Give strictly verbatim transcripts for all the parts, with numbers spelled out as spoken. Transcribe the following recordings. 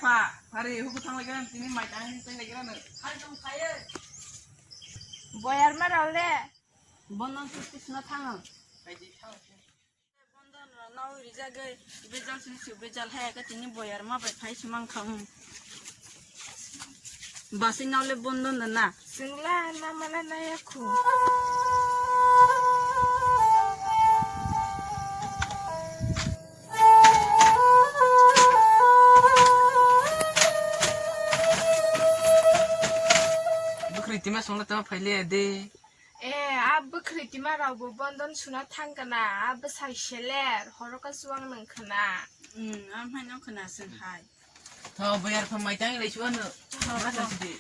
Hari huku thang lagi kan, tini mai tang tang lagi kan. Boyar ma rao le. Bono susu suna thang. Bondon rano rijagwi bejal sini su bejal hai ka tini boyar ma bai phai sumang khang. Basi nole bondon na. Singla na mala na ya khu. Bwkhwrwi tima songla tama phaile de. Eh, a bwkhwrwi tima rok bo bondon suna thang kana, a bwsai seler, horo ka chuwang nung khana. Hmm, a mhai no khana sung hai. Tho, boyar pha mai tang lai chuwano. Tho, ma tho. Sa sidi.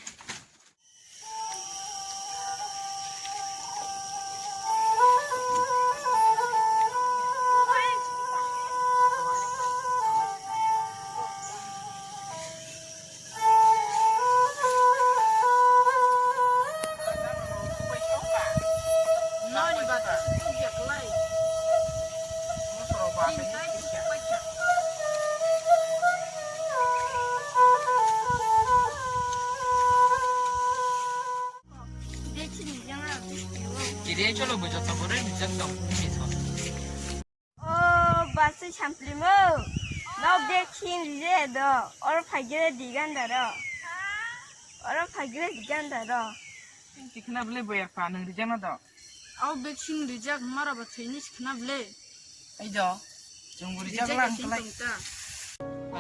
Kiri cholo bujo to bore bujo to. O basi samplimo. No bag khin rije do. Oro phagire diganda ro. Oro phagire diganda ro. Tikna bole boyar pa nung rijana do. Au bag khin rijak mara ba thwini sikna bole. Ai do. Chungu rijak lang klai.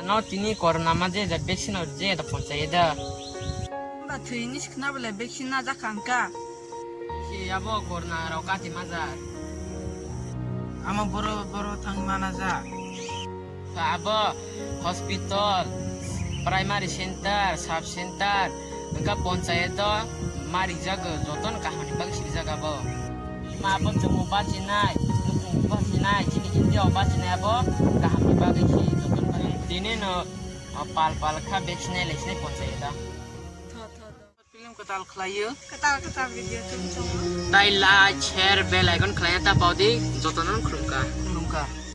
No tini corona ma je da vaccine je da ponchai da. Ba thwini sikna bole vaccine na jakha angka. Si abo corona rok kati majar. Ama boro boro thang mana ja. Abo hospital, primary center, sub center, wngkha ponchayat o ma rijak jotono kaham ni bagwi sijak abo. Ma bo chwngno bachinai, nukhung bachinai, chini India o bachinai abo kaham ni bagwi si jotono bagwi. Tini no pal pal kha vaccine lai sinai ponchayat o. Film kwtal khlaio. Kwtal kwtal video chum chungo. Tai like, share, bell icon khlaina ta baudi jotono khulumkha. Khulumkha.